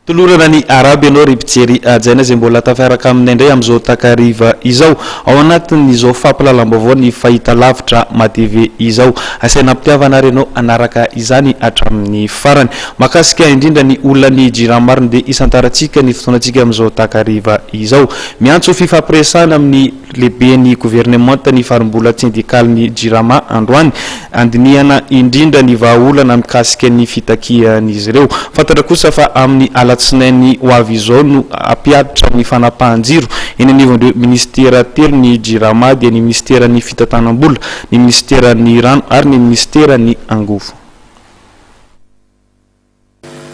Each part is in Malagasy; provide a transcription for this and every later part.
Tolorana ny Arabo ianao ry mpijery hajaina izay mbola tafiaraka aminay indray amin'izao takariva izao ao anatin'izao fampahalalam-baovao ny fahitalavitra MATV izao. Asaina am-pitiavana ary ianao hanaraka izany hatramin'ny farany. Mahakasika indrindra ny olan'ny Jirama ary no dia isantarantsika ny fotoanantsika amin'izao takariva izao. Miantso fifampiresahana amin'ny lehiben'ny governemanta ny farimbolatsindikalin'ny Jirama androany, handinihana indrindra ny vahaolana mikasika ny fitakian'izy ireo. Fantatra kosa fa amin'ny alatsinainy ho avy izao no hampihatra ny fanapahan-jiro eny anivon'ireo minisitera telo ny Jirama dia ny minisiteran'ny fitantanam-bola, ny minisiteran'ny rano ary ny minisiteran'ny angovo.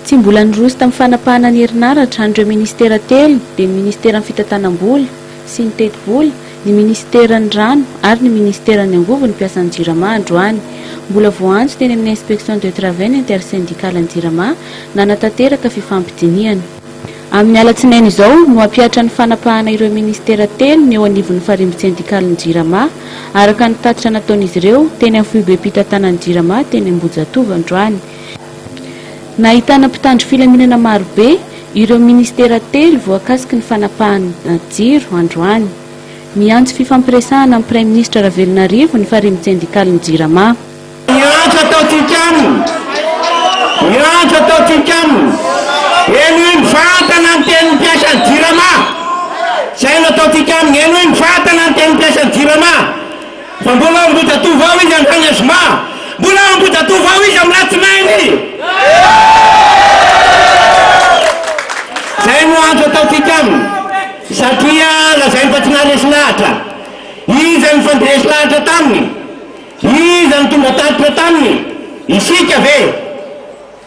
Tsy mbola niroso tamin'ny fanapahana ny herinaratra an'ireo minisitera telo dia ny minisiteran'ny fitantanam-bola sy ny tetibola, ny minisiteran'ny rano ary ny minisiteran'ny angovo ny mpiasan'ny Jirama androany. Mbola voaantso teny amin'ny Inspection de travail ny intersyndical-n'ny Jirama nanatanteraka fifampidinihana. Amin'ny alatsinainy izao no hampihatra ny fanapahana ireo minisitera telo ny eo anivon'ny farimbon-tsendikalin'ny Jirama, araka ny tatitra nataon'izy ireo teny amin'ny foibem-pitantanan'ny Jirama teny Ambohijatovo androany. Nahitana mpitandro filaminana marobe ireo minisitera telo voakasiky ny fanapahana jiro androany. Miantso fifampiresahana amin'ny Praiminisitra Ravelonarivo ny farimbon-tsendikalin'ny Jirama. Ny antso ataontsika aminy, ny antso ataontsika aminy, henoy mivantana ny tenin'ny mpiasan'ny Jirama. Izay no ataontsika aminy, henoy mivantana ny tenin'ny mpiasan'ny Jirama. Fa mbola ao Ambohijatovo ao izy androany zoma, mbola ao Ambohijatovo ao izy amin'ny latsinainy. Izay no antso ataontsika aminy, satria lazainy fa tsy naharesy lahatra. Iza no nifandresy lahatra taminy? Iza no tonga tatitra taminy? Isika ve?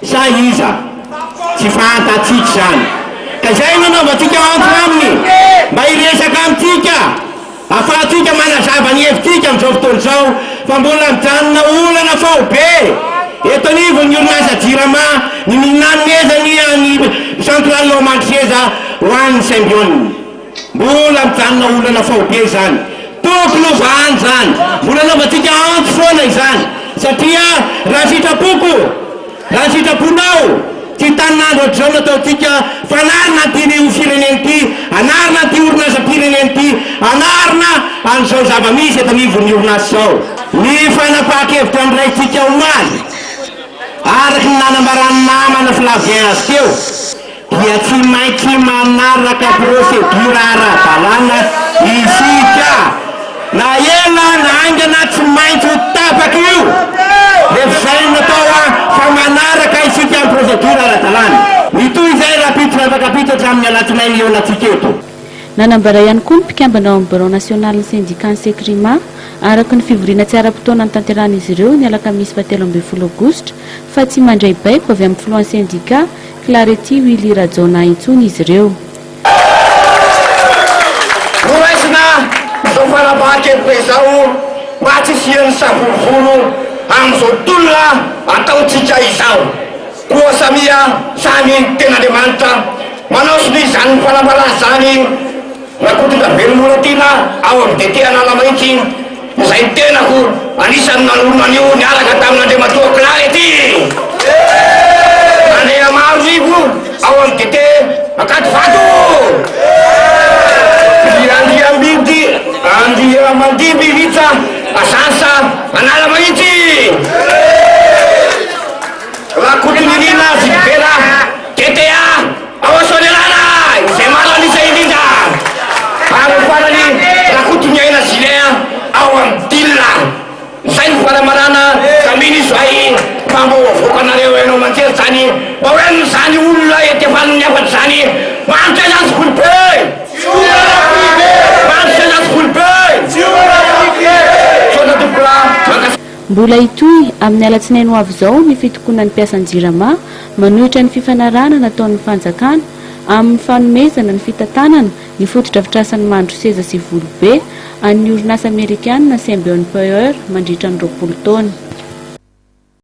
Sa iza? Tsy fantatsika izany. Ka izay no anaovantsika antso aminy mba hiresaka amintsika, ahafahantsika manazava ny hevitsika amin'izao fotoana izao fa mbola mijanona olana faobe eto anivon'ny orinasa Jirama ny nanomezany an'ny centrale ao Mandroseza ho an'ny Symbion. Mbola mijanona olana faobe izany. Tokony ho vahana izany. Mbola anaovantsika antso foana izany. Satria raha sitrapoko, raha sitraponao, tsy tanin'andro ohatr'izao no ataontsika fa anarina an'ity io firenena ity, anarina an'ity orinasam-pirenena ity, anarina an'izao zava-misy eto anivon'ny orinasa izao. Ny fanapahan-kevitra noraintsika omaly, araka ny nanambaran'ny namana Flavien azy teo, dia tsy maintsy manaraka procédure ara-dalàna isika. Na ela na haingana tsy maintsy ho tapaka io. Rehefa izay no natao fa manaraka isika ny procédure ara-dalàna. Mitohy izay rahampitso afak'ampitso hatramin'ny alatsinainy hihaonantsika eto. Nanambara ihany koa ny mpikambana ao amin'ny birao nasionalin'ny sendikan'ny Sekrima, araka ny fivoriana tsy ara-potoana notanterahin'izy ireo ny alakamisy fahatelo ambin'ny folo aogositra, fa tsy mandray baiko avy amin'ny filohan'ny sendika, Clarety Willy Rajaonah intsony izy ireo. Noraisina izao fanapahan-kevitra izao mba tsy hisian'ny savorovoro amin'izao tolona ataontsika izao. Koa samia samy tenin'Andriamanitra manao sonia izany fanambarana izany. Rakotondravelona Moratiana ao amin'ny DT Analamahitsy izay ny tenako anisan'ny nanorina an'io niaraka tamin'Andriamatoa Clarety Andriamaroivo ao amin'ny DT Ankadivato. Ry Andriambindy Andriamandimby Ritsa Agence Analamahitsy. Rakotonirina Gilbert DTA Ao Soanierana, izay maro an'isa indrindra. Ary ny farany, Rakotoniaina Julien ao amin'ny Dila. Izay no fanamarana ka mino izahay fa mba ho avoakanareo haino aman-jery izany, mba ho henon'izany olona ety afalin'ny hafatra izany. Mandry seza volobe! Mandry seza volobe! Misaotra tompokolahy. Mankasitraka. Mbola hitohy amin'ny alatsinainy ho avy izao ny fitokonan'ny mpiasan'ny Jirama manohitra ny fifanarahana nataon'ny fanjakana amin'ny fanomezana ny fitantanana ny fotodrafitrasan'ny Mandroseza sy Volobe an'ny orinasa amerikanina Symbion Power mandritra ny 20 taona.